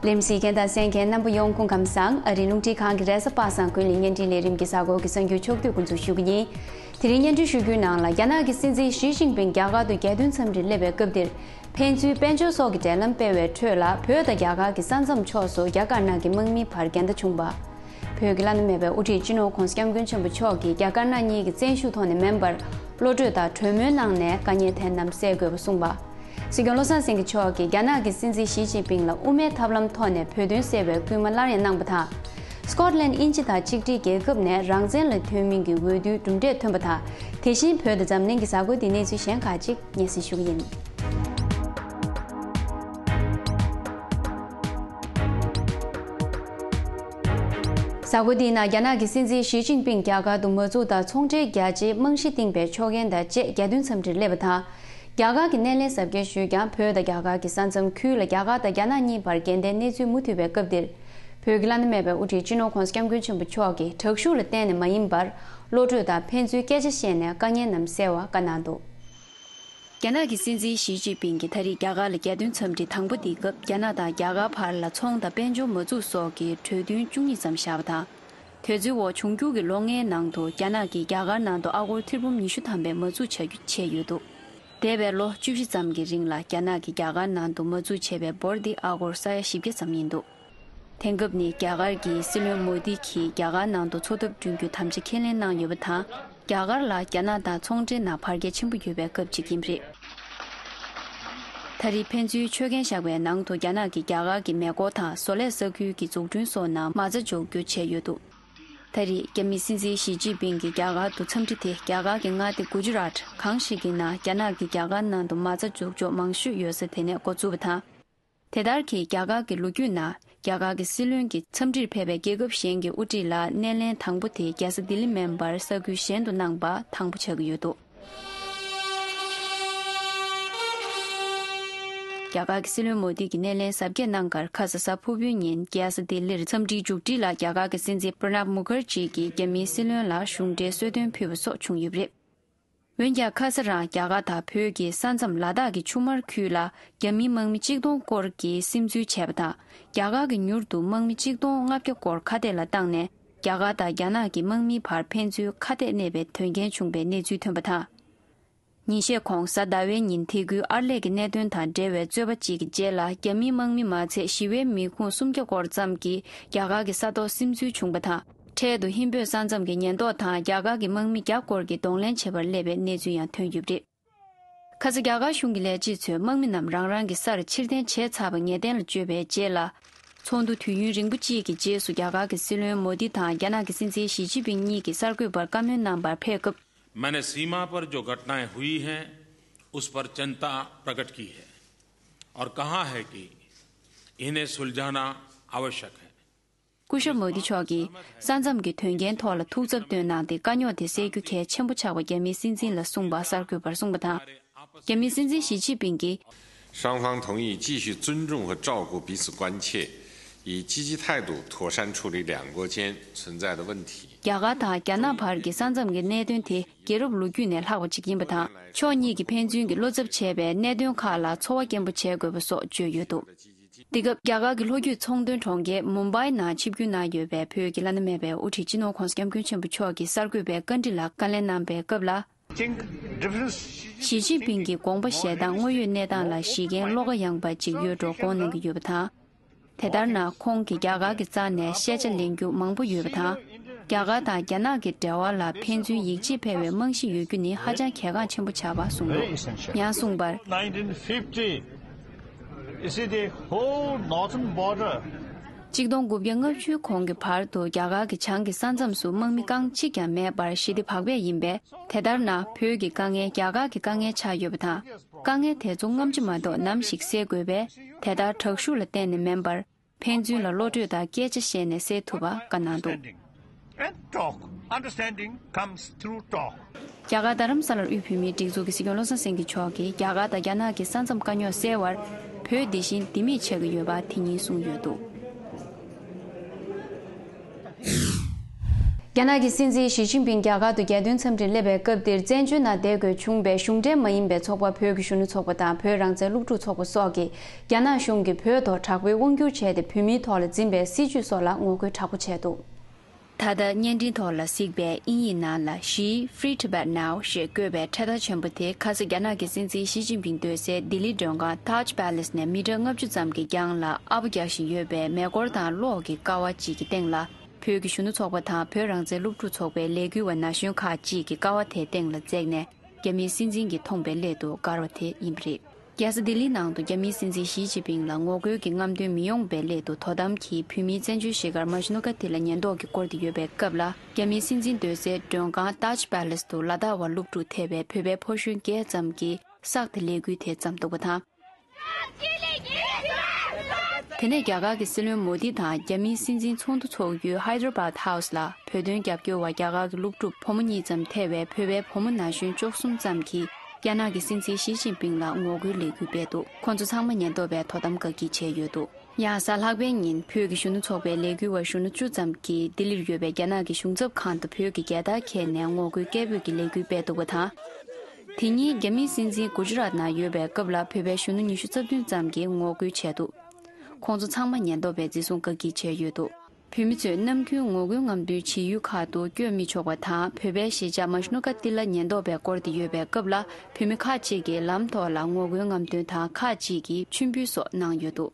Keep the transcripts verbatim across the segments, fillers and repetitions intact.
རིམ་གཟིགས་མཁན་དང་གསན་མཁན་རྣམ་པ་ཡོངས་སྐུ་ཁམས་བཟང་། ཨ་རིའི་རླུང་འཕྲིན་ཁང་གི་རེས་གཟའ་པ་སངས་ཀུན་གླེང་བརྙན་འཕྲིན་ལས་རིམ་གྱི་གཟའ་འཁོར་གྱི་གསར་འགྱུར་ཕྱོགས་བསྡུས་འགོ་འཛུགས་ཞུ་གི་ཡིན། དེ་རིང་བརྙན་འཕྲིན་ཞུ་རྒྱུའི་ནང་ལ། རྒྱ་ནག་གི་སྲིད་འཛིན་ཞི་ཅིན་ཕིང་རྒྱ་གར་དུ་རྒྱལ་དོན་འཚམས་འདྲིར་སླེབས་པའི་སྐབས་འདིར། ཕན་ཚུན་དཔལ་འབྱོར་སོགས་ཀྱི་འབྲེལ་ལམ་སྤེལ་བའི་ཁྲོད་ལ། བོད་དང་རྒྱ་གར་གྱི་ས་མཚམས་ཕྱོགས་སུ་རྒྱ་དཀར་ནག་གི་དམག་མིའི་བར་འགལ་ཟླ་བྱུང་བ། བོད་ཀྱི་བླ་ན་མེད་པའི་དབུ་ཁྲིད་སྤྱི་ནོར་༸གོང་ས་༸སྐྱབས་མགོན་ཆེན་པོ་མཆོག་གིས་རྒྱ་དཀར་ནག་གཉིས་ཀྱི་བཙན་ཤུགས་ཐོག་ནས་མིན་པར། བློ་གྲོས་དང་གྲོས་མོལ་གནང་ནས་དཀའ་ངལ་དེ་རྣམས་སེལ་དགོས་པ་གསུངས་པ། སྲིད་སྐྱོང་བློ་བཟང་སེང་གེ་མཆོག་གིས་རྒྱ་ནག་གི་སྲིད་འཛིན་ཞི་ཅིན་ཕིང་ལ་དབུ་མའི་ཐབས་ལམ་ཐོག་ནས་བོད་དོན་སེལ་བའི་སྐུལ་མ་སླར་ཡང་གནང་པ་དང་། སྐོཊ་ལན་དབྱིན་ཇི་དང་གཅིག་སྒྲིལ་རྒྱལ་ཁབ་ནས་རང་བཙན་ལ་ཐོན་མིན་གྱི་འོས་བསྡུའི་གྲུབ་འབྲས་ཐོན་པ་དང་། དེ་བཞིན་བོད་དང་འཛམ་གླིང་གི་གཟའ་འཁོར་འདིའི་གནས་ཚུལ་གཞན་ཁག་ཅིག་སྙན་སེང་ཞུ་གི་ཡིན། གཟའ་འཁོར་འདིའི་ནང་རྒྱ་ནག་གི་སྲིད་འཛིན་ཞི་ཅིན་ཕིང་རྒྱ་གར་དུ་མ་འཛུལ་དང་ཚོང་འབྲེལ་རྒྱག་ཆེད་རྨང་གཞི་བཏིང་པའི་ཆོག་མཆན་དང་བཅས་རྒྱལ་དོན་འཚམས་འདྲིར་སླེབས་པ་དང་། རྒྱ་གར་གྱི་སྣེ་ལེན་གཟབ་རྒྱས་ཞུས་ཀྱང་། བོད་དང་རྒྱ་གར་གྱི་ས་མཚམས་ཁུལ་ལ་རྒྱ་གར་དང་རྒྱ་ནག་གཉིས་བར་འགལ་ཟླའི་གནས་ཚུལ་མུ་མཐུད་པའི་སྐབས་འདིར། བོད་ཀྱི་བླ་ན་མེད་པའི་དབུ་ཁྲིད་སྤྱི་ནོར་༸གོང་ས་༸སྐྱབས་མགོན་ཆེན་པོ་མཆོག་གིས་དྲག་ཤུགས་ལ་བརྟེན་ནས་མ་ཡིན་པར། བློ་གྲོས་དང་ཕན་ཚུན་སྐད་ཆ་བཤད་ནས་དཀའ་ངལ་རྣམས་སེལ་བ་བཀའ་གནང་འདུག་རྒྱ་ནག་གི་སྲིད་འཛིན་ཞི་ཅིན་ཕིང་གིས་ད་རེས་རྒྱ་གར་ལ་རྒྱལ་དོན་འཚམས་འདྲི་དང་པོ་འདིའི་སྐབས། རྒྱ་ནག་དང་རྒྱ་གར་བར་ལ་ཚོང་དང་དཔལ་འབྱོར་མ་འཛུགས་སོགས་ཀྱི་གྲོས་མཐུན་བཅུ་གཉིས་ཙམ་བཞག་པ་དང་། དེ་ཚོའི་འོག་འབྱུང་འགྱུར་གྱི་ལོ་ལྔའི་ནང་དུ་རྒྱ་ནག་གིས་རྒྱ་གར་ནང་དུ་ཨ་སྒོར་ཐེར་འབུམ་ཉི་ཤུ་ཐམ་པའི་མ་འཛུགས་བྱ་རྒྱུ་བྱས་ཡོད་འདུག་འདས་པའི་ལོ་བཅུ་བཞི་ཙམ་གྱི་རིང་ལ་རྒྱ་ནག་གིས་རྒྱ་གར་ནང་དུ་མ་འཛུགས་བྱས་པའི་འབོར་འདི་ཨ་སྒོར་ས་ཡ་བཞི་བརྒྱ་ཙམ་ཡིན་འདུག་དེང་སྐབས་ནི་རྒྱ་གར་གྱི་སྲིད་བློན་མོ་དི་གིས་རྒྱ་གར་ནང་དུ་འཚོ་ཐབས་བསྐྲུན་རྒྱུའི་དམ་བཅའ་ཁས་ལེན་གནང་ཡོད་པ་དང་། རྒྱ་གར་ལ་རྒྱ་ནག་དང་ཚོང་འབྲེལ་ནང་བར་ཁྱད་ཆེན་པོ་ཡོད་པའི་སྐབས་ཅིག་ཡིན་པ་རེད། ད་རེས་ཕན་ཚུན་ཆོད་གན་བཞག་པའི་ནང་དུ་རྒྱ་ནག་གིས་རྒྱ་གར་གྱི་མེ་འཁོར་དང་བཟོ་ལས་ས་ཁུལ་གྱི་འཛུགས་སྐྲུན་སོགས་ནང་མ་རྩ་འཇོག་རྒྱུ་བྱས་ཡོད་འདུག་ད་རེས་རྒྱ་མིའི་སྲིད་འཛིན་ཞི་ཅིན་ཕིང་གི་རྒྱ་གར་དུ་འཚམས་འདྲི་དེ་རྒྱ་གར་གྱི་མངའ་སྡེ་གུ་ཇུ་རཱཏ་གང་ཞིག་ཡིན་ན་རྒྱ་ནག་གིས་རྒྱ་གར་ནང་དུ་མ་རྩ་འཛུགས་ཕྱོགས་མང་ཤོས་ཡོད་ས་དེ་ནས་འགོ་བཙུགས་པ་དང་། དེ་ལྟར་གྱི་རྒྱ་གར་གྱི་ལོ་རྒྱུས་ནང་རྒྱ་གར་གྱི་སྲིད་བློན་གྱིས་འཚམས་འདྲིར་ཕེབས་པའི་རྒྱལ་ཁབ་གཞན་གྱི་དབུ་ཁྲིད་ལ་སྣེ་ལེན་དང་པོ་དེ་རྒྱལ་ས་ལྡི་ལི་མིན་པར་ས་ཁུལ་གཞན་དུ་གནང་པ་དང་པོ་ཆགས་ཀྱི་ཡོད་འདུག་རྒྱ་གར་གྱི་སྲིད་བློན་མོ་དི་གིས་སྣེ་ལེན་གཟབ་རྒྱས་གནང་ཁར་ཁ་ས་གཟའ་ཕུར་བུའི་ཉིན་རྒྱལ་ས་ལྡི་ལིར་འཚམས་འདྲིའི་མཇུག་སྒྲིལ་ལ་རྒྱ་གར་གྱི་སྲིད་འཛིན་པྲ་ནབ་མུ་ཁར་ཇི་གིས་རྒྱ་མིའི་སྲིད་བློན་ལ་གཞུང་འབྲེལ་གསོལ་སྟོན་ཕུལ་བ་སོགས་བྱུང་ཡོད་པ་རེད། འོན་ཀྱང་ཁ་ས་རང་རྒྱ་གར་དང་བོད་ཀྱི་ས་མཚམས་ལ་དྭགས་ཀྱི་ཆུ་དམར་ཁུལ་ལ་རྒྱ་མིའི་དམག་མི་གཅིག་སྟོང་སྐོར་གྱིས་སིམ་འཛུལ་བྱས་པ་དང་། རྒྱ་གར་གྱིས་མྱུར་དུ་དམག་མི་གཅིག་སྟོང་ལྔ་བརྒྱ་སྐོར་ཁ་གཏད་ལ་བཏང་ནས་རྒྱ་གར་དང་རྒྱ་ནག་གི་དམག་མིའི་བར་ཕན་ཚུན་ཁ་གཏད་གནས་པའི་དོན་རྐྱེན་བྱུང་པའི་གནས་ཚུལ་ཐོན་པ་དང་། ཉིན་ཤས་གོང་གཟའ་ཟླ་བའི་ཉིན་དེ་ཁུལ་ཨར་ལས་ཀྱི་གནད་དོན་དང་འབྲེལ་བའི་རྩོད་པ་གཅིག་གི་རྗེས་ལ་རྒྱ་མིའི་དམག་མི་མ་ཚད་ཞི་བའི་མི་ཁུངས་སུམ་བརྒྱ་སྐོར་ཙམ་གྱིས་རྒྱ་གར་གྱི་ས་ཐོག་སིམ་འཛུལ་བྱུང་པ་དང་། འཕྲལ་དུ་ཧིན་བོད་ས་མཚམས་ཀྱི་ཉེན་རྟོག་དང་རྒྱ་གར་གྱི་དམག་མི་བརྒྱ་སྐོར་གྱིས་གདོང་ལེན་བྱེད་པར་སླེབས་པའི་གནས་ཚུལ་ཡང་ཐོན་ཡོད་པ་རེད། ཁ་ས་རྒྱ་གར་གཞུང་གི་ལས་བྱེད་ཚོས་དམག་མི་རྣམས་རང་རང་གི་སར་ཕྱིར་འཐེན་བྱས་ཚར་བ་ངེས་གཏན་ལ་བཅོལ་བའི་རྗེས་ལ། ཚོགས་འདུ་དུས་ཡུན་རིང་པོ་གཅིག་གི་རྗེས་སུ་རྒྱ་གར་གྱི་སྲིད་བློན་མོ་དི་དང་རྒྱ་ནག་གི་སྲིད་འཛིན་ཞི་ཅིན་ཕིང་གཉིས་ཀྱིས་གསར་འགོད་པར་བཀའ་མོལ་གནང་བར་ཕེབས་སྐབས། मैंने सीमा पर जो घटनाएं हुई हैं, उस पर चिंता प्रकट की है और कहा है कि इन्हें सुलझाना आवश्यक है। སྐུ་ཞབས་མོ་དི་མཆོག་གིས་ས་མཚམས་ཀྱི་དོན་རྐྱེན་ཐོག་ལ་ཐུགས་འཚབ་བཏོན་གནང་སྟེ། དཀའ་རྙོག་དེ་སེལ་རྒྱུ་གལ་ཆེན་པོ་ཆགས་པ་རྒྱ་མིའི་སྲིད་འཛིན་ལ་གསུངས་པ་གསར་འགོད་པར་གསུངས་པ་དང་། རྒྱ་མིའི་སྲིད་འཛིན་ཞི་ཅིན་ཕིང་གིས། 双方同意继续尊重和照顾彼此关切，以积极态度妥善处理两国间存在的问题。 རྒྱ་གར་དང་རྒྱ་ནག་བར་གྱི་ས་མཚམས་ཀྱི་གནད་དོན་དེ་རྒྱལ་རབས་ལོ་རྒྱུས་ནས་ལྷག་པ་ཅིག་ཡིན་པ་དང་། ཕྱོགས་གཉིས་ཀྱིས་ཕན་ཚུན་གྱི་བློ་འཚབ་བྱས་པའི་གནད་དོན་ཁག་ལ་ཚོར་བ་སྐྱེན་པོ་བྱེད་དགོས་པ་སོགས་བརྗོད་ཡོད་འདུག་དེ་སྐབས་རྒྱ་གར་གྱི་ལྷོ་རྒྱུད་ཚོང་དོན་གྲོང་ཁྱེར་མུམ་བྷའི་ནང་ཆིབས་བསྒྱུར་གནང་ཡོད་པའི་བོད་ཀྱི་བླ་ན་མེད་པའི་དབུ་ཁྲིད་སྤྱི་ནོར་༸གོང་ས་༸སྐྱབས་མགོན་ཆེན་པོ་མཆོག་གིས་གསར་འགོད་པའི་བཀའ་འདྲི་ལ་བཀའ་ལན་གནང་པའི་སྐབས་ལ། ཞི་ཅིན་ཕིང་གིས་དགོངས་པ་བཞེས་སྟངས་དངོས་ཡོད་གནས་སྟངས་ལ་གཞི་རྐྱེན་བློ་ཁ་ཡངས་པ་ཅིག་ཡོད་འགྲོ་དགོངས་གནང་གི་ཡོད་པ་དང་། དེ་ལྟར་ན་ཁོང་གིས་རྒྱ་གར་གྱི་རྩ་ནས་ཤེས་བྱ་ལེན་རྒྱུ་མང་པོ་ཡོད་པ་དང་། རྒྱ་གར་དང་རྒྱ་ནག་གི་འབྲེལ་བ་ལ་ཕན་ཚུན་ཡིད་ཆེས་འཕེར་བའི་རྨང་གཞི་ཡོད་རྒྱུ་ནི་ཧ་ཅང་གལ་འགངས་ཆེན་པོ་ཆགས་པ་གསུངས་འདུག་ཡང་གསུངས་པར། nineteen fifty, you see, the whole northern border གཅིག་སྟོང་དགུ་བརྒྱ་ལྔ་བཅུ་གོང་གི་བར་དུ་རྒྱ་གར་གྱི་བྱང་གི་ས་མཚམས་སུ་དམག་མི་རྐང་གཅིག་ཀྱང་མེད་པར་ཞི་བདེ་བག་ཕེབས་ཡིན་པས། དེ་ལྟར་ན་བོད་ཀྱི་དཀའ་ངལ་རྒྱ་གར་གྱི་དཀའ་ངལ་ཆགས་ཡོད་པ་དང་། དཀའ་ངལ་དེ་ཚོ་སྔ་ཕྱི་མ་གཏོགས་ནམ་ཞིག་སེལ་དགོས་པས། དེ་ལྟར་དྲག་ཤུགས་ལ་བརྟེན་ནས་མིན་པར། ཕན་ཚུན་ལ་བློ་གྲོས་དང་སྐད་ཆ་བཤད་ནས་སེལ་ཐུབ་པ་བཀའ་གནང་འདུག And talk. Understanding comes through talk. རྒྱ་གར་རྡ་རམ་ས་ལར་དབུས་བོད་མིའི་སྒྲིག་འཛུགས་ཀྱི་སྲིད་སྐྱོང་བློ་བཟང་སེང་གེ་མཆོག་གིས་རྒྱ་གར་དང་རྒྱ་ནག་གི་ས་མཚམས་དཀའ་རྙོག་སེལ་བར་བོད་འདི་བཞིན་ལྡེ་མིག་ཆགས་ཀྱི་ཡོད་པ་དེ་ཉིད་གསུངས་ཡོད་འདུག་རྒྱ་ནག་གི་སྲིད་འཛིན་ཞི་ཅིན་ཕིང་རྒྱ་གར་དུ་རྒྱལ་དོན་འཚམས་འདྲིར་སླེབས་པའི་སྐབས་འདིར་བཙན་བྱོལ་ནང་བསྡད་དགོས་བྱུང་བའི་གཞུང་འབྲེལ་མ་ཡིན་པའི་ཚོགས་པ་བོད་ཀྱི་གཞོན་ནུ་ཚོགས་པ་དང་བོད་རང་བཙན་སློབ་ཕྲུག་ཚོགས་པ་སོགས་ཀྱིས་རྒྱ་ནག་གཞུང་གིས་བོད་ཐོག་དྲག་པོའི་དབང་བསྒྱུར་བྱས་ཏེ་བོད་མིའི་ཐོག་ལ་འཛིན་པའི་སྲིད་བྱུས་སོགས་ལ་ངོ་རྒོལ་དྲག་པོ་བྱས་འདུག། ད་ལྟ་བརྙན་འཕྲིན་ཐོག་ལ་གཟིགས་པའི་དབྱིན་ཡིག་ནང་ལ་She Free Tibet Now ཞེས་བཀོད་པའི་འཕྲེད་དར་ཆེན་པོ་དེ་ཁ་ས་རྒྱ་ནག་གི་སྲིད་འཛིན་ཞི་ཅིན་ཕིང་སྡོད་སའི་ལྡི་ལི་མགྲོན་ཁང་Taj Palace ནས་མི་ཊར་ལྔ་བཅུ་ཙམ་གྱི་རྒྱང་ལ་ཨ་པ་རྒྱག་བཞིན་ཡོད་པའི་མེ་འཁོར་དང་གློག་གི་ཀ་བ་གཅིག་གི་སྟེང་ལ་བོད་ཀྱི་གཞོན་ནུ་ཚོགས་པ་དང་བོད་རང་བཙན་སློབ་ཕྲུག་ཚོགས་པའི་ལས་འགུལ་བ་ན་གཞོན་ཁག་ཅིག་གིས་ཀ་བ་དེའི་སྟེང་ལ་འཛེགས་ནས་རྒྱ་མིའི་སྲིད་འཛིན་གྱིས་མཐོང་པའི་སླད་དུ་བཀར་བ་དེ་ཡིན་པ་རེད། རྒྱལ་ས་ལྡི་ལིའི་ནང་དུ་རྒྱ་མིའི་སྲིད་འཛིན་ཞི་ཅིན་ཕིང་ལ་ངོ་རྒོལ་གྱི་རྔམ་སྟོན་མི་ཡོང་བའི་སླད་དུ་དོ་དམ་གྱིས་བོད་མིའི་བཙན་བྱོལ་གཞིས་སྒར་མ་ཤི་ནོ་ཀ་ཏི་ལ་ཉེན་རྟོག་གིས་བསྐོར་ཏེ་ཡོད་པའི་སྐབས་ལ། རྒྱ་མིའི་སྲིད་འཛིན་སྡོད་སའི་མགྲོན་ཁང་Taj Palace དུ་ལ་དྭགས་བ་སློབ་ཕྲུག་ཐེ་བའི་བོད་པའི་ཕོ་གཞོན་བརྒྱད་ཙམ་གྱིས་སག་དེ་ལས་འགུལ་དེ་བརྩམས་འདུག་པ་དང་། དེ་ནས་རྒྱ་གར་གྱི་སྲིད་བློན་མོ་དི་དང་རྒྱ་མིའི་སྲིད་འཛིན་ཚོགས་འདུ་ཚོགས་ཡུལ་Hyderabad House ལ་བོད་དོན་རྒྱབ་སྐྱོར་བ་རྒྱ་གར་གྱི་སློབ་ཕྲུག་བུ་མོ་གཉིས་ཙམ་ཐེ་བའི་བོད་པའི་བུ་མོ་ན་གཞོན་བཅུ་གསུམ་ཙམ་གྱིས་རྒྱ་ནག་གི་སྲིད་འཛིན་ཞི་ཅིན་ཕིང་ལ་ངོ་རྒོལ་ལས་འགུལ་སྤེལ་འདུག། ཁོང་ཚོ་ཚང་མ་ཉེན་རྟོག་པས་དོ་དམ་བཀག་སྐྱིལ་བྱས་ཡོད་འདུག། ཡང་གཟའ་ལྷག་པའི་ཉིན་བོད་ཀྱི་གཞོན་ནུ་ཚོགས་པའི་ལས་འགུལ་བ་གཞོན་ནུ་བཅུ་ཙམ་གྱིས་ལྡི་ལིར་ཡོད་པའི་རྒྱ་ནག་གི་གཞུང་ཚབ་ཁང་དུ་བོད་ཀྱི་རྒྱལ་དར་འཁྱེར་ནས་ངོ་རྒོལ་སྐད་འབོད་ཀྱི་ལས་འགུལ་སྤེལ་འདུག་པ་དང་། དེ་ཉིན་རྒྱ་མིའི་སྲིད་འཛིན་གུ་ཇི་རཱཏ་ནང་ཡོད་པའི་སྐབས་ལ་བོད་པའི་གཞོན་ནུ་ཉི་ཤུ་རྩ་བདུན་ཙམ་གྱིས་ངོ་རྒོལ་བྱས་འདུག། ཁོང་ཚོ་ཚང་མ་ཉེན་རྟོག་པས་འཛིན་བཟུང་བཀག་སྐྱིལ་བྱས་ཡོད་འདུག། བོད་མི་ཚོས་ནམ་རྒྱུན་ངོ་རྒོལ་རྔམ་སྟོན་བྱེད་ཡུལ་ཁག་ཏུ་བསྐྱོད་མི་ཆོག་པ་དང་། བོད་པའི་གཞིས་ཆགས་མ་ཤི་ནོ་ཀ་ཏི་ལ་ཉེན་རྟོག་པས་བསྐོར་ཏེ་ཡོད་པའི་སྐབས་ལ། བོད་མི་ཁག་ཅིག་གིས་ལམ་ཐོག་ལ་ངོ་རྒོལ་རྔམ་སྟོན་དང་། ཁག་ཅིག་གིས་མཆོད་འབུལ་སོགས་གནང་ཡོད་འདུག།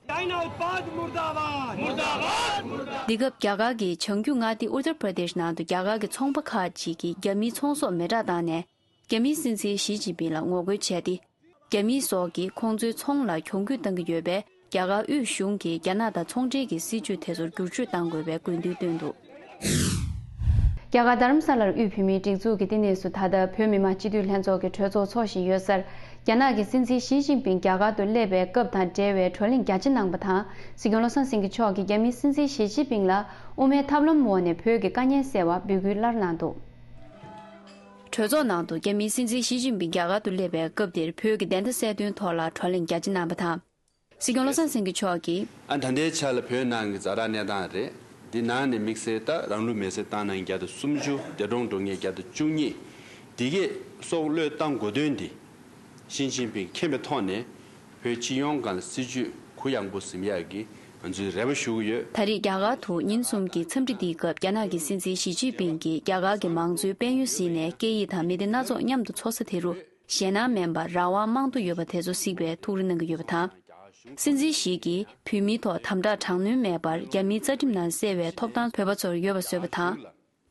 འདི་སྐབས་རྒྱ་གར་གྱི་བྱང་རྒྱུད་མངའ་སྡེ་ཨུ་ཏར་པྲ་དེཤ་ནང་དུ་རྒྱ་གར་གྱི་ཚོང་པ་ཁག་ཅིག་གིས་རྒྱ་མིའི་ཚོང་ཟོག་མེ་སྲེག་བཏང་ནས། རྒྱ་མིའི་སྲིད་འཛིན་ཞི་ཅིན་ཕིང་ལ་ངོ་རྒོལ་བྱས་ཏེ། རྒྱ་མིའི་ཟོག་གིས་ཁོང་ཚོའི་ཚོང་ལ་གྱོང་གུད་གཏང་གི་ཡོད་པས། རྒྱ་གར་དབུས་གཞུང་གིས་རྒྱ་ནག་དང་ཚོང་འབྲེལ་གྱི་སྲིད་ཇུས་དེ་ཚོར་བསྒྱུར་བཅོས་གཏང་དགོས་པའི་དགོས་འདུན་བཏོན་འདུག། རྒྱ་གར་རྡ་རམ་ས་ལར་དབུས་བོད་མིའི་སྒྲིག་འཛུགས་ཀྱི་བསྟི་གནས་སུ་ད་ལྟ་བོད་མི་མང་སྤྱི་འཐུས་ལྷན་ཚོགས་ཀྱི་གྲོས་ཚོགས་འཚོགས་བཞིན་ཡོད་སར། རྒྱ་ནག་གི་སྲིད་འཛིན་ཞི་ཅིན་ཕིང་རྒྱ་གར་དུ་སླེབས་པའི་སྐབས་དང་འབྲེལ་བའི་བགྲོ་གླེང་རྒྱ་ཆེ་གནང་པ་དང་། སྲིད་སྐྱོང་བློ་བཟང་སེང་གེ་མཆོག་གིས་རྒྱ་མིའི་སྲིད་འཛིན་ཞི་ཅིན་ཕིང་ལ་དབུ་མའི་ཐབས་ལམ་འོག་ནས་བོད་ཀྱི་དཀའ་ངལ་སེལ་བར་འབོད་སྐུལ་སླར་གནང་འདུག། གྲོས་ཚོགས་ནང་དུ་རྒྱ་མིའི་སྲིད་འཛིན་ཞི་ཅིན་ཕིང་རྒྱ་གར་དུ་སླེབས་པའི་སྐབས་དེར་བོད་ཀྱི་བདེན་མཐའ་གསལ་སྟོན་ཐོག་ལ་བགྲོ་གླེང་རྒྱ་ཆེ་གནང་བ་དང་། སྲིད་སྐྱོང་བློ་བཟང་སེང་གེ་མཆོག་གིས། ཨ། ད་ལྟའི་ཆ་ལ་བོད་ནང་གི་ཛ་དྲག་གནས་སྟངས་རེད། འདི་ནང་ནས་དམིགས་བསལ་ད་རང་ལུས་མེར་སྲེག་བཏང་མཁན་བརྒྱ་དང་སུམ་ཅུ། འདས་གྲོངས་འགྲོ་མཁན་བརྒྱ་དང་བཅུ་གཉིས། འདི་གས་སྲོག་བློས་བཏང་དགོས་དོན་འདི། ཞི་ཅིན་ཕིང་མཁྱེན་པའི་ཐོག་ནས་བོད་སྤྱི་ཡོངས་སྒང་ལ་སྲིད་ཇུས་གུ་ཡངས་པོ་ཟིན་ཡག་གི་ང་ཚོས་རེ་བ་ཞུ་གི་ཡོད། ད་རེས་རྒྱ་གར་དུ་ཉིན་གསུམ་གྱི་འཚམས་འདྲི་འདིའི་སྐབས་རྒྱ་ནག་གི་སྲིད་འཛིན་ཞི་ཅིན་ཕིང་གིས་རྒྱ་གར་གྱི་མང་གཙོའི་དཔལ་ཡོན་ཟིན་ནས་སྐད་ཡིག་དང་མི་སྡེ་སྣ་ཚོགས་མཉམ་དུ་འཚོགས་ས་དེ་རུ་ཞེད་སྣང་མེད་པར་རང་དབང་མང་དུ་ཡོད་པ་དེ་ཚོ་གཟིགས་པའི་ཐུགས་རེ་གནང་གི་ཡོད་པ་དང་། སྲིད་འཛིན་ཞིག་གིས་བོད་མིའི་ཐོག་དམ་དྲག་དྲག་གནོན་མེད་པར་རྒྱ་མིའི་རྩ་ཁྲིམས་ནང་གསལ་བའི་ཐོབ་ཐང་བོད་པ་ཚོར་ཡོད་པ་བཟོས་པ་དང་།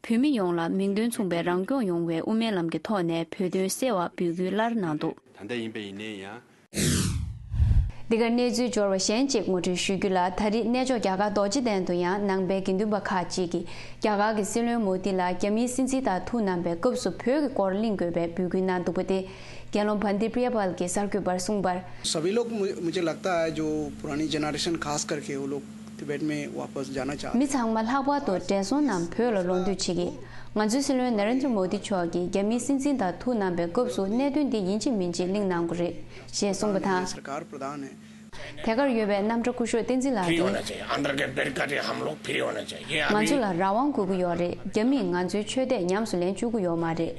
བོད་མི་ཡོངས་ལ་མིང་དོན་མཚུངས་པའི་རང་སྐྱོང་ཡོང་བའི་དབུ་མའི་ལམ་གྱི་ཐོག་ནས་བོད་དོན་གསལ་བར་འབོད་སྐུལ་སླར་གནང་འདུག། ད་ལྟ་ཡིན་པ་ཡིན་ནའི་ཡང་། འདི་གར་གནས་ཚུལ་འབྱོར་བ་གཞན་གཅིག་ངོ་སྤྲོད་ཞུ་རྒྱུ་ལ། ད་རེས་གནས་མཆོག་རྒྱ་གར་རྡོ་རྗེ་གདན་དུ་ཡང་ནང་པའི་དགེ་འདུན་པ་ཁག་ཅིག་གིས་རྒྱ་གར་གྱི་སྲིད་བློན་མོ་དི་ལ་རྒྱ་མིའི་སྲིད་འཛིན་དང་ཐུག་གནང་པའི་སྐབས་སུ་བོད་ཀྱི་སྐོར་གླེང་དགོས་པའི་འབོད་སྐུལ་གནང་འདུག་པ་དེ། རྒྱལ་བློན་བན་དེ་པྲི་ཡ་པཱལ་གྱིས་གསར་འགོད་པར་གསུངས་པར། सभी लोग मु- मुझे लगता है जो पुरानी जनरेशन खास करके वो लोग तिब्बत में वापस जाना चाहते हैं। མི་ཚང་མ་ལྷག་པར་དུ་བགྲེས་སོང་རྣམས་བོད་ལ་ལོག་འདོད་བྱེད་ཀྱི། ང་ཚོའི་སྲིད་བློན་ན་རེན་དྲ་མོ་དི་མཆོག་གིས་རྒྱ་མིའི་སྲིད་འཛིན་དང་ཐུག་གནང་པའི་སྐབས་སུ་གནད་དོན་འདི་ཡིན་གཅིག་མིན་གཅིག་གླེང་གནང་དགོས་རེད་ཞེས་གསུངས་པ་དང་། सरकार प्रधान है। དེ་གར་ཡོད་པའི་རྣམ་གྲྭ་སྐུ་ཞབས་བསྟན་འཛིན་ལགས་फ्री ཀྱིས། होना चाहिए। अंदर के बेरकत है, हम लोग फ्री होना चाहिए। ये ང अभी ཚོ་ལ་རང་དབང་དགོས་ཀྱི་ཡོད་རེད། རྒྱ་མིས་ང་ཚོའི་ཆོས་དད་ཉམས་སུ་ལེན་བཅུག་གི་ཡོད་མ་རེད།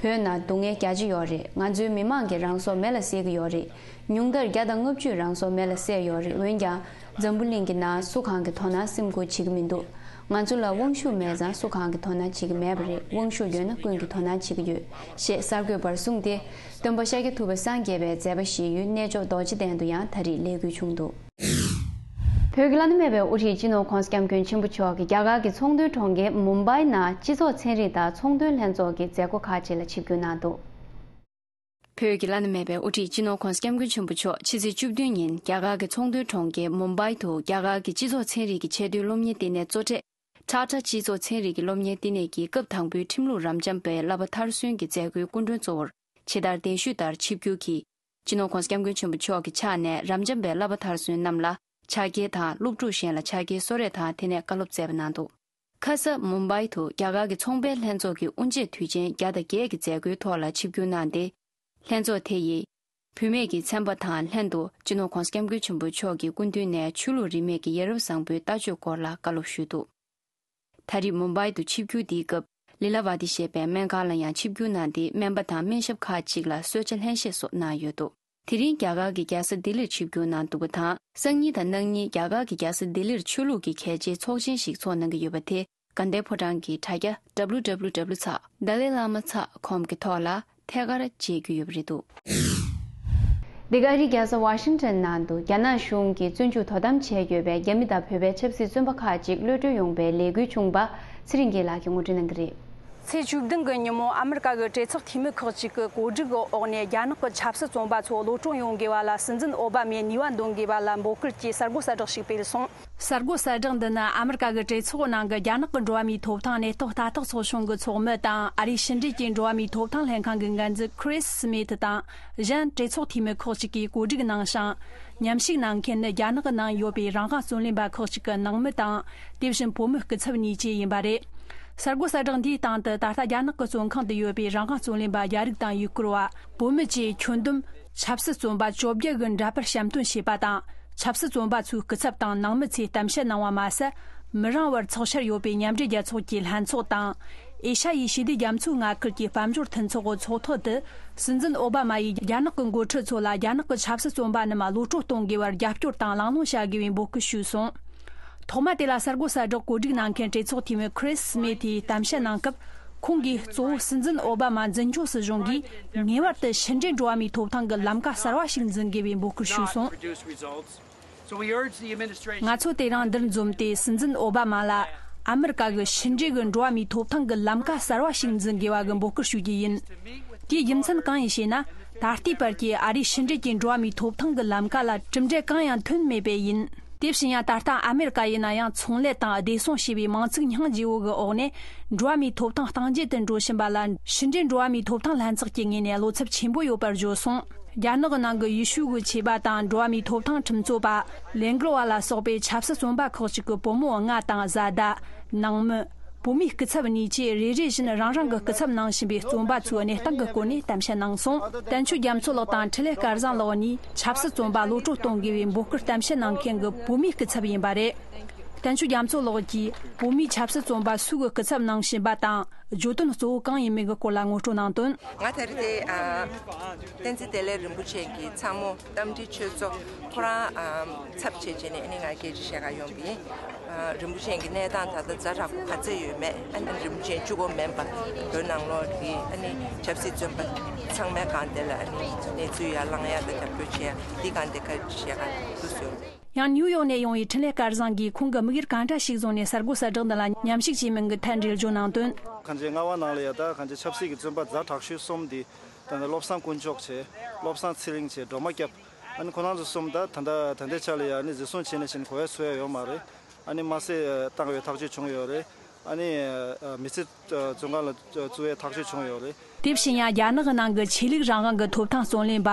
བོད་ནང་སྡུག་བསྔལ་རྒྱ་ཆེ་ཡོད་རེད། ང་ཚོའི་མི་མང་གིས་རང་སྲོག་མེ་ལ་བསྲེགས་ཀྱི་ཡོད་རེད། ཉུང་མཐར་བརྒྱ་དང་ལྔ་བཅུས་རང་སྲོག་མེ་ལ་བསྲེགས་ཡོད་རེད། འོན་ཀྱང་། འཛམ་བུ་གླིང་གི་ནང་སུ་གང་གིས་དོ་སྣང་སེམས་ཁུར་བྱེད་ཀྱི་མི་འདུག། ང་ཚོ་ལ་དབང་ཤུགས་མེད་ཙང་སུ་གང་གིས་དོ་སྣང་བྱེད་ཀྱི་མེད་པ་རེད། དབང་ཤུགས་ཡོད་ན་ཀུན་གྱིས་དོ་སྣང་བྱེད་ཀྱི་ཡོད། ཞེས་གསར་འགོད་པར་གསུངས་ཏེ། སྟོན་པ་ཤཱཀྱ་ཐུབ་པ་སངས་རྒྱས་པའི་མཛད་པ་བཞེས་ཡུལ་གནས་མཆོག་རྡོ་རྗེ་གདན་དུ་ཡང་ད་རེས་ལས་འགུལ་བྱུང་འདུག། བོད་ཀྱི་བླ་ན་མེད་པའི་དབུ་ཁྲིད་སྤྱི་ནོར་༸གོང་ས་༸སྐྱབས་མགོན་ཆེན་པོ་མཆོག་གིས་རྒྱ་གར་གྱི་ཚོང་དོན་གྲོང་ཁྱེར་མུམ་བྷའི་ནང་སྤྱི་ཚོགས་ཚན་རིག་དང་ཚོང་དོན་ལྷན་ཚོགས་ཀྱི་མཛད་སྒོ་ཁག་ཅིག་ལ་ཆིབས་བསྒྱུར་གནང་འདུག། བོད་ཀྱི་བླ་ན་མེད་པའི་དབུ་ཁྲིད་སྤྱི་ནོར་༸གོང་ས་༸སྐྱབས་མགོན་ཆེན་པོ་མཆོག་ཕྱི་ཚེས་བཅུ་བདུན་ཉིན་རྒྱ་གར་གྱི་ཚོང་དོན་གྲོང་ཁྱེར་མུམ་བྷའི་དུ་རྒྱ་གར་གྱི་སྤྱི་ཚོགས་ཚན་རིག་གི་ཆེས་མཐོའི་སློབ་གཉེར་ལྟེ་གནས་གཙོ་གྲས་ཊ་ཊ་སྤྱི་ཚོགས་ཚན་རིག་གི་སློབ་གཉེར་ལྟེ་གནས་ཀྱི་སྐབས་དང་པོའི་ཁྲིམས་ལུགས་རབ་འབྱམས་པའི་བསླབ་པ་མཐར་སོན་གྱི་མཛད་སྒོའི་སྐུ་མགྲོན་གཙོ་བོར་ཇི་ལྟར་གདན་ཞུས་ལྟར་ཆིབས་བསྒྱུར་གྱིས། སྤྱི་ནོར་༸གོང་ས་༸སྐྱབས་མགོན་ཆེན་པོ་མཆོག་གི་ཕྱག་ནས་རབ་འབྱམས་པའི་བསླབ་པ་མཐར་སོན་རྣམས་ལ་ཕྱག་འཁྱེར་དང་སློབ་ཕྲུག་གཞན་ལ་ཕྱག་འཁྱེར་གསོལ་རས་དང་དེ་ནས་བཀའ་སློབ་སྩལ་བ་གནང་འདུག། ཁ་ས་མུམ་བྷའི་དུ་རྒྱ་གར་གྱི་ཚོང་པའི་ལྷན་ཚོགས་ཀྱི་དབུ་འབྱེད་དུས་ཆེན་བརྒྱ་དང་བརྒྱད་ཀྱི་མཛད་སྒོའི་ཐོག་ལ་ཆིབས་བསྒྱུར་གནང་སྟེ། ལྷན་ཚོགས་དེ་ཡིས་བུད་མེད་ཀྱི་ཚན་པ་དང་ལྷན་དུ་སྤྱི་ནོར་༸གོང་ས་༸སྐྱབས་མགོན་ཆེན་པོ་མཆོག་གི་སྐུ་མདུན་ནས་ཆོས་ལུགས་རིས་མེད་ཀྱི་ཡ་རབས་བཟང་པོའི་ལྟ་སྤྱོད་སྐོར་ལ་བཀའ་སློབ་ཞུས་འདུག། ད་རེས་མུམ་བྷའི་དུ་ཆིབས་བསྒྱུར་འདིའི་སྐབས་ ལི་ལ་ཝ་ཏི་ཞེས་པའི་སྨན་ཁང་ལ་ཡང་ཆིབས་བསྒྱུར་གནང་སྟེ། སྨན་པ་དང་སྨན་ཞབས་ཁག་ཅིག་ལ་གསོལ་ཇ་ལྷན་བཞེས་སོགས་གནང་ཡོད་འདུག་དེ་རིང་རྒྱ་གར་གྱི་རྒྱལ་ས་ལྡི་ལིར་ཆིབས་བསྒྱུར་གནང་འདུག་པ་དང་། སང་ཉིན་དང་གནངས་ཉིན་རྒྱ་གར་གྱི་རྒྱལ་ས་ལྡི་ལིར་ཆོས་ལུགས་ཀྱི་གལ་ཆེའི་ཚོགས་ཆེན་ཞིག་ཚོགས་གནང་གི་ཡོད་པ་དེ། དགའ་ལྡན་ཕོ་བྲང་གི་དྲ་རྒྱ་W W W ཚེག་Dalai Lama ཚེག་com གི་ཐོག་ལ་ཐད་ཀར་མཇལ་རྒྱུ་ཡོད་པ་རེད་འདུག་འདི་ག་རི་རྒྱལ་ས་ཝ་ཤིང་ཊོན་ནང་དུ་རྒྱ་ནག་གཞུང་གིས་བཙོན་འཇུག་དོ་དམ་བྱས་ཡོད་པའི་རྒྱ་མི་དང་བོད་པའི་ཆབ་སྲིད་བཙོན་པ་ཁག་ཅིག་གློད་གྲོལ་ཡོང་བའི་ལས་འགུལ་བྱུང་བ། ཚེ་རིང་རྒྱལ་ལགས་ཀྱིས་ངོ་སྤྲོད་གནང་གི་རེད། ཚེས་བཅུ་བདུན་གྱི་ཉིན་མོ་ཨ་མི་རི་ཀ་གི་གྲོས་ཚོགས་འཐུས་མི་ཁག་ཅིག་གི་གོ་སྒྲིག་གི་འོག་ནས། རྒྱ་ནག་གི་ཆབ་སྲིད་བཙོན་པ་ཚོ་གློད་གྲོལ་ཡོང་དགོས་པ་ལ་སྲིད་འཛིན་ཨོ་བྷ་མས་ནུས་པ་འདོན་དགོས་པ་ལ་འབོད་སྐུལ་གྱིས་གསར་འགོད་གསལ་བསྒྲགས་ཤིག་སྤེལ་སོང་། གསར་འགོད་གསལ་བསྒྲགས་འདི་ནི་ཨ་མི་རི་ཀ་གི་གྲོས་ཚོགས་ནང་གི་རྒྱ་ནག་གི་འགྲོ་བ་མིའི་ཐོབ་ཐང་གནས་སྟངས་ལྟ་རྟོག་ཚོགས་ཆུང་གི་ཚོགས་མི་དང་། ཨ་རིའི་ཕྱི་འབྲེལ་གྱི་འགྲོ་བ་མིའི་ཐོབ་ཐང་ལྷན་ཁང་གི་འགན་འཛིན་Chris Smith དང་། གཞན་གྲོས་ཚོགས་འཐུས་མི་ཁག་ཅིག་གིས་གོ་སྒྲིག་གནང་ཞིང་། མཉམ་ཞུགས་གནང་མཁན་ནི་རྒྱ་ནག་གི་ནང་ཡོད་པའི་རང་དབང་བརྩོན་ལེན་པ་ཁག་ཅིག་གི་ནང་མི་དང་། དེ་བཞིན་བོད་མི་སྐུ་ཚབ་གཉིས་བཅས་ཡིན་པ་རེད། གསར་འགོད་གསལ་བསྒྲགས་འདིའི་སྟེང་དུ། ད་ལྟ་རྒྱ་ནག་གི་བཙོན་ཁང་དུ་ཡོད་པའི་རང་དབང་བརྩོན་ལེན་པ་རྒྱ་རིགས་དང་ཡུལ་སྐོར་བ། བོད་མི་བཅས་ཁྱོན་བསྡོམས་ཆབ་སྲིད་བཙོན་པ་བཅོ་བརྒྱད་གི་འདྲ་པར་བཤམས་སྟོན་བྱས་པ་དང་། ཆབ་སྲིད་བཙོན་པ་ཚོའི་སྐུ་ཚབ་དང་ནང་མི་ཚོས་གཏམ་བཤད་གནང་བ་མ་ཟད། མི་རིང་བར་འཚོགས་འཆར་ཡོད་པའི་མཉམ་འབྲེལ་རྒྱལ་ཚོགས་ཀྱི་ལྷན་ཚོགས་དང་། ཨེ་ཤ་ཡའི་ཞི་བདེ་རྒྱ་མཚོའི་མངའ་ཁུལ་གྱི་དཔལ་འབྱོར་མཐུན་ཚོགས་ཀྱི་ཚོགས་ཐོག་ཏུ། སྲིད་འཛིན་ཨོ་བྷ་མ་ཡིས་རྒྱ་ནག་གི་འགོ་ཁྲིད་ཚོ་ལ་རྒྱ་ནག་གི་ཆབ་སྲིད་བཙོན་པ་རྣམས་གློད་གྲོལ་གཏོང་དགོས་པར་རྒྱབ་སྐྱོར་དང་གླེང་སློང་བྱ་དགོས་པའི་འབོད་སྐུལ་ཞུས་སོང་། ཐོག་མ་དེ་ལ་གསར་འགོད་གསལ་བསྒྲགས་གོ་སྒྲིག་གནང་མཁན་གྲོས་ཚོགས་འཐུས་མི་Chris Smith ཡིས་གཏམ་བཤད་གནང་སྐབས། ཁོང་གིས་གཙོ་བོ་སྲིད་འཛིན་ཨོ་བྷ་མ་འཛིན་སྐྱོང་སྲིད་གཞུང་གིས་ངེས་པར་དུ་ཕྱི་འབྲེལ་འགྲོ་བ་མིའི་ཐོབ་ཐང་གི་ལམ་ཀ་གསར་བ་ཞིག་འཛིན་དགོས་པའི་འབོད་སྐུལ་ཞུས་སོང་། ང་ཚོ་དེ་རིང་འདིར་འཛོམས་ཏེ། སྲིད་འཛིན་ཨོ་བྷ་མ་ལ་ཨ་མི་རི་ཀ་གི་ཕྱི་འབྲེལ་གྱི་འགྲོ་བ་མིའི་ཐོབ་ཐང་གི་ལམ་ཀ་གསར་བ་ཞིག་འཛིན་དགོས་པ་གི་འབོད་སྐུལ་ཞུ་རྒྱུ་ཡིན། དེའི་རྒྱུ་མཚན་གང་ཡིན་ཞེ་ན། ད་ལྟའི་བར་གྱི་ཨ་རིའི་ཕྱི་འབྲེལ་གྱི་འགྲོ་བ་མིའི་ཐོབ་ཐང་གི་ལམ་ཀ་ལ་གྲུབ་འབྲས་གང་ཡང་ཐོན་མེད་པས་ཡིན། དེ་བཞིན་ཡང་། ད་ལྟ་ཨ་མི་རི་ཀ་ཡིན་ན་ཡང་། ཚོང་ལས་དང་བདེ་སྲུང་ཞེས་པའི་མིང་ཚིག་སྙིང་རྗེ་བོ་གི་འོག་ནས། འགྲོ་བ་མིའི་ཐོབ་ཐང་སྟངས་འཛིན་དུ་འགྲོ་བཞིན་པ་ལ། ཕྱི་འབྲེལ་འགྲོ་བ་མིའི་ཐོབ་ཐང་ལྷན་ཚོགས་ཀྱི་ངོས་ནས་བློ་འཚབ་ཆེན་པོ་ཡོད་པར་བརྗོད་སོང་། རྒྱ་ནག་གི་ནང་གི་ཡེ་ཤུ་གི་ཆོས་པ་དང་། འགྲོ་བ་མིའི་ཐོབ་ཐང་ཁྲིམས་རྩོད་པ། ལས་འགུལ་བ་ལ་སོགས་པའི་ཆབ་སྲིད་བཙོན་པ་ཁག་ཅིག་གི་བུ་མོ་ལྔ་དང་བཟའ་ཟླ། ནང་མི། བོད་མིའི་སྐུ་ཚབ་གཉིས་བཅས། རེ་རེ་བཞིན་རང་རང་གི་སྐུ་ཚབ་གནང་བཞིན་པའི་བཙོན་པ་ཚོའི་གནས་སྟངས་ཀྱི་སྐོར་ནས་གཏམ་བཤད་གནང་སོང་། བསྟན་ཆོས་རྒྱ་མཚོ་ལགས་དང་འཕྲིན་ལས་སྐལ་བཟང་ལགས་གཉིས་ཆབ་སྲིད་བཙོན་པ་གློད་གྲོལ་གཏོང་དགོས་པའི་འབོད་སྐུལ་གཏམ་བཤད་གནང་མཁན་གྱི་བོད་མིའི་སྐུ་ཚབ་ཡིན་པ་རེད། བསྟན་ཆོས་རྒྱ་མཚོ་ལགས་ཀྱིས་བོད་མིའི་ཆབ་སྲིད་བཙོན་པ་སུ་གི་སྐུ་ཚབ་གནང་བཞིན་པ་དང་། བརྗོད་དོན་གཙོ་བོ་གང་ཡིན་མིན་གྱི་སྐོར་ལ་ངོ་སྤྲོད་གནང་དོན། ང་ད་རེས་དེ་ཨ། བསྟན་འཛིན་བདེ་ལེགས་རིན་པོ་ཆེ་གི་ཚ་མོ་རྟ་མགྲིན་ཆོས་མཚོ་ཁོ་རང་ཨ། ཚབ་བྱས་བྱས་ནས་ཨ་ནི་ང་སྐད་ཆ་བཤད་ག་ཡོང་གི་ཡིན། ཨ། རིན་པོ་ཆེ་གི་གནས་སྟངས་ད་ལྟ་ཛ་དྲག་པོ་ག་ཚོད་ཡོད་མེད། ཨ་ནི་རིན་པོ་ཆེ་བཅུ་གོ་མིན་པ་བོད་ནང་ལོགས་ཀྱི་ཨ་ནི་ཆབ་སྲིད་བཙོན་པ་ཚང་མའི་སྒང་དེ་ལ་ཨ་ནི་གནས་ཚུལ་ཡར་ལངས་ཡ་དང་རྒྱབ་སྐྱོར་བྱེད་ཡ་འདི་སྒང་དེ་ག་རེ་བཤད་ག་འདུག་ཟེར། ཡང་ནིའུ་ཡོག་ནས་ཡོང་བའི་འཕྲིན་ལས་སྐལ་བཟང་གིས་ཁོང་གི་དམིགས་ཡུལ་གང་འདྲ་ཞིག་བཟུང་ནས་གསར་འགོད་གསལ་བསྒྲགས་འདི་ལ་མཉམ་ཞུགས་བྱས་མིན་གྱི་ཐད་འགྲེལ་བརྗོད་གནང་དོན། གང་ཅི་རྔ་བ་ནང་ལ་ཡ་ད་གང་ཅི་ཆབ་སྲིད་ཀྱི་བཙོན་པ་ཛ་དྲག་ཤོས་གསུམ་འདི། ད་ནི་བློ་བཟང་དཀོན་མཆོག་བྱས། བློ་བཟང་ཚེ་རིང་བྱས། སྒྲོལ་མ་སྐྱབས། ཨ་ནི་ཁོ་རང་ཚོ་གསུམ་ད་ད་ལྟ་ད་ལྟའི་ཆ་ལ་ཡ་ཨ་ནི་འཛིན་བཟུང་བྱས་ནས་བཞིན་གོ་བའི་སུ་ཡ་ཡོད་མ་རེད། ཨ་ནི་དམར་གསོད་བཏང་བའི་ཐག་གཅོད་བྱུང་ཡོད་རེད། ཨ་ནི་མི་ཚེ་བཙོན་ཁང་ལ་བཙུགས་པའི་ཐག་གཅོད་བྱུང་ཡོད་རེད། དེ་བཞིན་ཡང་རྒྱ་ནག་གི་ནང་གི་ཆོས་ལུགས་རང་དབང་གི་ཐོབ་ཐང་རྩོད་ལེན་པ་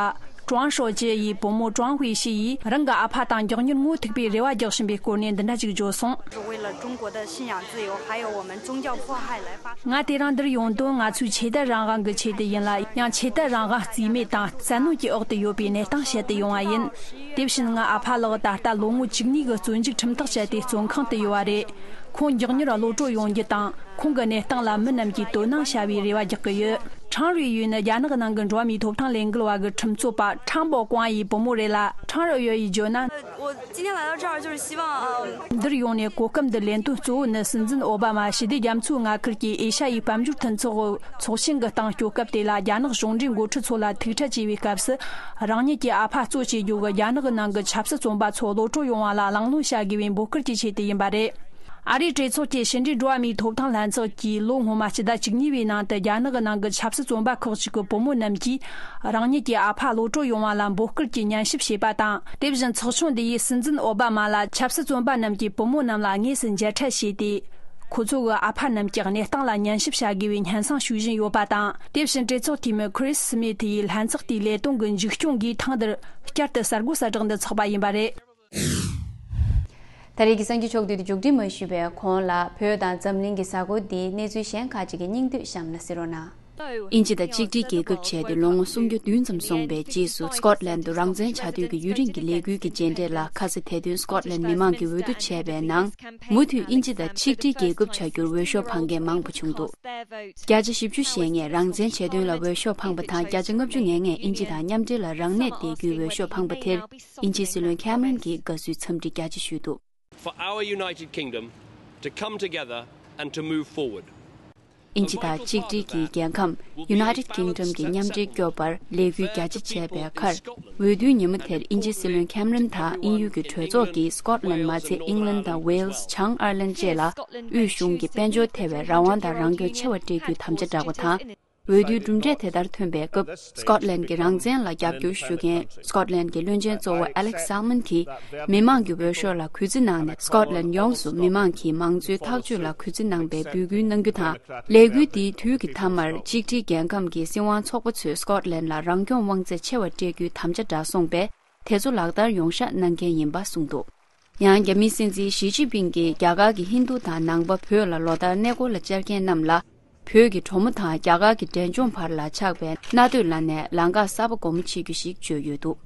ཀྲུའང་ཧྲོ་ཅེ་ཡི་བུ་མོ་ཀྲུའང་ཧུའེ་ཤི་ཡིས་རང་གི་ཨ་ཕ་དང་མགྱོགས་མྱུར་ངོ་ཐུག་པའི་རེ་བ་རྒྱག་བཞིན་པའི་སྐོར་ནས་འདི་འདྲ་ཅིག་བརྗོད་སོང་། 为了中国的信仰自由，还有我们宗教迫害来发。 ང་དེ་རིང་འདིར་ཡོང་དོན་ང་ཚོའི་ཆོས་དད་རང་དབང་གི་ཆེད་དུ་ཡིན་ལ། ཡང་ཆོས་དད་རང་དབང་རྩིས་མེད་དང་བཙན་གནོན་གྱི་འོག་ཏུ་ཡོད་པའི་གནས་སྟངས་བཤད་དུ་ཡོང་བ་ཡིན། དེ་བཞིན་ངའི་ཨ་ཕ་ལགས་ད་ལྟ་ལོ་ངོ་བཅུ་གཉིས་ཀྱི་བཙོན་འཇུག་ཁྲིམས་ཐག་བཅད་དེ་བཙོན་ཁང་དུ་ཡོད་པ་རེད། ཁོང་མགྱོགས་མྱུར་གློད་གྲོལ་ཡོང་རྒྱུ་དང་། ཁོང་གི་གནས་སྟངས་ལ་མི་རྣམས་ཀྱིས་དོ་སྣང་བྱ་བའི་རེ་བ་རྒྱག་གི་ཡོད། ཁྲང་རུའེ་ཡུས་ནི་རྒྱ་ནག་ནང་གི་འགྲོ་བ་མིའི་ཐོབ་ཐང་ལས་འགུལ་བ་གི་ཁྲིམས་རྩོད་པ་ཁྲང་པོ་ཀོང་ཡི་བུ་མོ་རེད་ལ། ཁྲང་རུའེ་ཡུས་ཀྱིས་བརྗོད་ན། 我今天来到这儿就是希望，呃， འདིར་ཡོང་ནས་གོ་སྐབས་འདི་ལེན་དོན་གཙོ་བོ་ནི། སྲིད་འཛིན་ཨོ་བྷ་མ་ཞི་བདེ་རྒྱ་མཚོའི་མངའ་ཁུལ་གྱི་ཨེ་ཤ་ཡའི་དཔལ་འབྱོར་མཐུན་ཚོགས་ཚོགས་ཆེན་གྱི་སྟེང་སྐྱོད་སྐབས་དེ་ལ། རྒྱ་ནག་གཞུང་འབྲེལ་འགོ་ཁྲིད་ཚོ་ལ་ཐུག་འཕྲད་བྱས་པའི་སྐབས་སུ། རང་ཉིད་ཀྱི་ཨ་ཕ་གཙོ་བྱེད་རྒྱུ་གི་རྒྱ་ནག་གི་ནང་གི་ཆབ་སྲིད་བཙོན་པ་ཚོ་གློད་གྲོལ་ཡོང་བ་ལ་གླེང་སློང་བྱ་དགོས་པའི་འབོད་སྐུལ་གྱི་ཆེད་དུ་ཡིན་པ་རེད། ཨ་རིའི་གྲོས་ཚོགས་ཀྱི་ཕྱི་འབྲེལ་འགྲོ་བ་མིའི་ཐོབ་ཐང་ལྷན་ཚོགས་ཀྱིས་ལོ་སྔོན་མ་སྤྱི་ཟླ་བཅུ་གཉིས་པའི་ནང་དུ། རྒྱ་ནག་གི་ནང་གི་ཆབ་སྲིད་བཙོན་པ་ཁག་ཅིག་གི་བུ་མོ་རྣམས་ཀྱིས་རང་ཉིད་ཀྱི་ཨ་ཕ་གློད་གྲོལ་ཡོང་བ་ལ་འབོད་སྐུལ་གྱི་ཉན་ཞིབ་བྱས་པ་དང་། དེ་བཞིན་ཚོགས་ཆུང་འདི་ཡིས་སྲིད་འཛིན་ཨོ་བྷ་མ་ལ་ཆབ་སྲིད་བཙོན་པ་རྣམས་ཀྱི་བུ་མོ་རྣམས་ལ་དངོས་སུ་མཇལ་འཕྲད་བྱས་ཏེ། ཁོ་ཚོ་གི་ཨ་ཕ་རྣམས་ཀྱི་གནས་སྟངས་ལ་ཉན་ཞིབ་བྱ་དགོས་པའི་སྙན་སེང་ཞུ་བཞིན་ཡོད་པ་དང་། དེ་བཞིན་གྲོས་ཚོགས་འཐུས་མི་ཁྲིས་སི་མི་ཐི་ཡིས་ལྷན་ཚོགས་དེའི་ལས་དོན་གྱི་མཇུག་སྐྱོང་གིས་ཐེངས་འདིར་བསྐྱར་དུ་གསར་འགོད་གསལ་བསྒྲགས་འདི་ཚོགས་པ་ཡིན་པ་རེད། ད་རེས་ཀྱི་གསར་འགྱུར་ཕྱོགས་བསྡུས་དེ་མཇུག་སྒྲིལ་མ་ཞུས་པའི་གོང་ལ། བོད་དང་འཛམ་གླིང་གི་གཟའ་འཁོར་འདིའི་གནས་ཚུལ་གཞན་ཁག་ཅིག་གི་སྙིང་བསྡུས་གཤམ་ལ་གཟིགས་རོགས་གནང་། དབྱིན་ཇི་དང་གཅིག་སྒྲིལ་རྒྱལ་ཁབ་བྱས་ཏེ་ལོ་ངོ་སུམ་བརྒྱ་བདུན་ཙམ་སོང་བའི་རྗེས་སུ་སྐོཊ་ལན་དུ་རང་བཙན་བྱ་འདོད་ཀྱི་ཡུན་རིང་གི་ལས་འགུལ་གྱི་མཇལ་འཕྲད་ལ་ཁ་ས་དེ་དོན་སྐོཊ་ལན་མི་མང་གིས་འོས་བསྡུ་བྱས་པའི་ནང་། མུ་མཐུད་དབྱིན་ཇི་དང་ཆིག་སྒྲིལ་རྒྱལ་ཁབ་བྱ་རྒྱུར་འོས་ཤོག་འཕང་མཁན་མང་པོ་བྱུང་འདུག་བརྒྱ་ཆ་བཞི་བཅུ་ཞེ་ལྔས་རང་བཙན་བྱེད་དོན་ལ་འོས་ཤོག་འཕངས་པ་དང་། བརྒྱ་ཆ་ལྔ་བཅུ་ང་ལྔས་དབྱིན་ཇི་དང་མཉམ་འབྲེལ་ལ་རང་གནས་བསྡད་རྒྱུའི་འོས་ཤོག་འཕངས་པ་དེར། དབྱིན་ཇིའི་སྲིད་བློན་ཁེམ་རན་གྱིས་དགའ་བསུའི་འཚམས་འདྲི་རྒྱ་ཆེ་ཞུས་འདུག For our United Kingdom to come together and to move forward. དབྱིན་ཇི་དང་གཅིག་སྒྲིལ་གྱི་རྒྱལ་ཁམས་United Kingdom གྱི་མཉམ་འབྲེལ་སྐྱོབ་པར་ལས་འགུལ་རྒྱ་ཆེ་བྱས་པའི་ཁར། འོས་བསྡུའི་ཉིན་མོ་དེར་དབྱིན་ཇིའི་སྲིད་བློན་ཁེམ་རན་དང་དབྱིན་ཡུལ་གྱི་གྲོས་ཚོགས་ཀྱིས་སྐོཊ་ལན་མ་ཚད་ཨིང་ལན་དང་ཝེལ་སི། བྱང་ཨར་ལན་བཅས་ལ་དབུས་གཞུང་གི་དཔལ་འབྱོར་ཐེ་བའི་རང་དབང་དང་རང་སྐྱོང་ཆེ་བ་སྤྲད་རྒྱུའི་དམ་བཅའ་བསྒྲགས་པ་དང་། འོས་བསྡུའི་གྲུབ་འབྲས་དེ་ལྟར་ཐོན་པའི་སྐབས། སྐོཊ་ལན་གྱི་རང་བཙན་ལ་རྒྱབ་སྐྱོར་ཞུ་མཁན་སྐོཊ་ལན་གྱི་བློན་ཆེན་གཙོ་བོ་ཨ་ལེག་སལ་མན་གྱིས་མི་མང་གི་འོས་ཤོག་ལ་གུས་བརྩི་གནང་ནས། སྐོཊ་ལན་ཡོངས་སུ་མི་མང་གིས་མང་གཙོའི་ཐག་གཅོད་ལ་གུས་བརྩི་གནང་པའི་འབོད་སྐུལ་གནང་རྒྱུ་དང་། ལས་འགུལ་འདིའི་དུས་ཀྱི་མཐའ་མར་གཅིག་སྒྲིལ་རྒྱལ་ཁམས་ཀྱི་སྲིད་དབང་ཚོགས་པ་ཚོས་སྐོཊ་ལན་ལ་རང་སྐྱོང་དབང་ཚད་ཆེ་བ་སྤྲད་རྒྱུའི་དམ་བཅའ་བསྒྲགས་སོང་པས། དེ་ཚོ་ལག་བསྟར་ཡོང་ཤག་གནང་མཁན་ཡིན་པ་གསུངས་འདུག་ཡང་རྒྱ་མིའི་སྲིད་འཛིན་ཞི་ཅིན་ཕིང་གིས་རྒྱ་གར་གྱི་ཧིན་རྡུ་དང་ནང་པ་བོད་ལ་ལོ་ལྟར་གནས་སྐོར་ལ་བཅར་མཁན་རྣམས་ལ། བོད་ཀྱི་གྲོ་མོ་དང་རྒྱ་གར་གྱི་འབྲས་ལྗོངས་བར་ལ་ཆགས་པའི་མནའ་སྟོད་ལ་ནས་ལམ་ཁ་གསར་པ་སྒོ་མོ་ཕྱེ་རྒྱུ་ཞིག་བརྗོད་ཡོད་འདུག་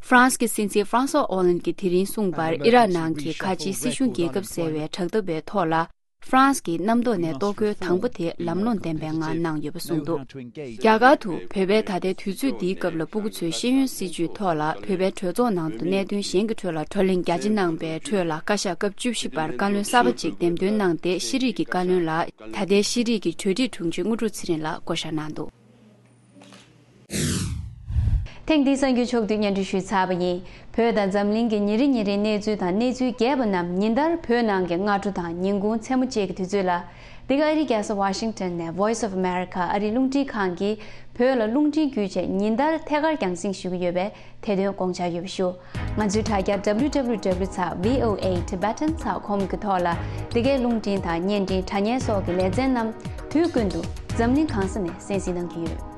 ཧྥ་རན་སི་གི་སྲིད་འཛིན་ཧྥ་རན་སོ་ཨོ་ལན་གྱིས་དེ་རིང་གསུངས་པར། ཨི་རག་ནང་གི་ཁ་ཆེའི་སྲིད་གཞུང་རྒྱལ་ཁབ་ཟེར་བའི་དྲག་འཐབ་པའི་ཐོག་ལ། ཧྥ་རན་སི་གིས་གནམ་ཐོག་ནས་གཏོར་རྒོལ་དང་པོ་དེ་ལམ་ལྷོང་ལྡན་པའི་ངང་གནང་ཡོད་པ་གསུངས་འདུག་རྒྱ་གར་དུ་བོད་པའི་ད་ལྟའི་དུས་ཚོད་འདིའི་སྐབས་ལ་སྤུ་གུ་ཚོའི་ཤེས་ཡོན་སྲིད་བྱུས་ཐོག་ལ། བོད་པའི་གྲོས་ཚོགས་ནང་དུ་གནད་དོན་གཞན་གྱི་ཁྲོད་ལ་བགྲོ་གླེང་རྒྱ་ཆེ་གནང་པའི་ཁྲོད་ལ། བཀའ་ཤག་སྐབས་བཅུ་བཞི་པར་བཀའ་བློན་གསར་པ་ཅིག་འདེམས་ཐོན་གནང་སྟེ། ཤེས་རིག་གི་བཀའ་བློན་ལ་ད་ལྟའི་ཤེས་རིག་གི་གྲོས་སྒྲིག་དྲུང་ཆེ་དངོས་གྲུབ་ཚེ་རིང་ལགས་བསྐོ་བཞག་གནང་འདུག་ཐེངས་འདིའི་གསར་འགྱུར་ཕྱོགས་བསྡུས་སྙན་སྒྲོན་ཞུས་ཚར་བ་ཡིན། བོད་དང་འཛམ་གླིང་གི་ཉིན་རེ་ཉིན་རེའི་གནས་ཚུལ་དང་གནས་ཚུལ་རྒྱས་པ་རྣམས་ཉིན་ལྟར་བོད་ནང་གི་སྔ་དྲོ་དང་ཉིན་གུང་མཚན་མོ་བཅས་ཀྱི་དུས་ཚོད་ལ། འདི་ག་ཨ་རིའི་རྒྱལ་ས་ཝ་ཤིང་ཊོན་ནས་Voice of America ཨ་རིའི་རླུང་འཕྲིན་ཁང་གིས་བོད་ལ་རླུང་འཕྲིན་བརྒྱུད་བྱས་ཉིན་ལྟར་ཐད་ཀར་རྒྱང་སྲིང་ཞུ་གི་ཡོད་པས། དེ་དོན་དགོངས་འཇགས་ཡོད་པ་ཞུ། ང་ཚོའི་དྲ་རྒྱ་W W W ཚ་V O A Tibetan ཚ་ཁོམ་གྱི་ཐོག་ལ། འདི་གའི་རླུང་འཕྲིན་དང་བརྙན་འཕྲིན། དྲ་བརྙན་སོགས་ཀྱི་ལེ་ཚན་རྣམས་དུས་ཀུན་ཏུ་འཛམ་གླིང་གང་ས་ནས་གསན་གཟིགས་གནང་གི་ཡོད།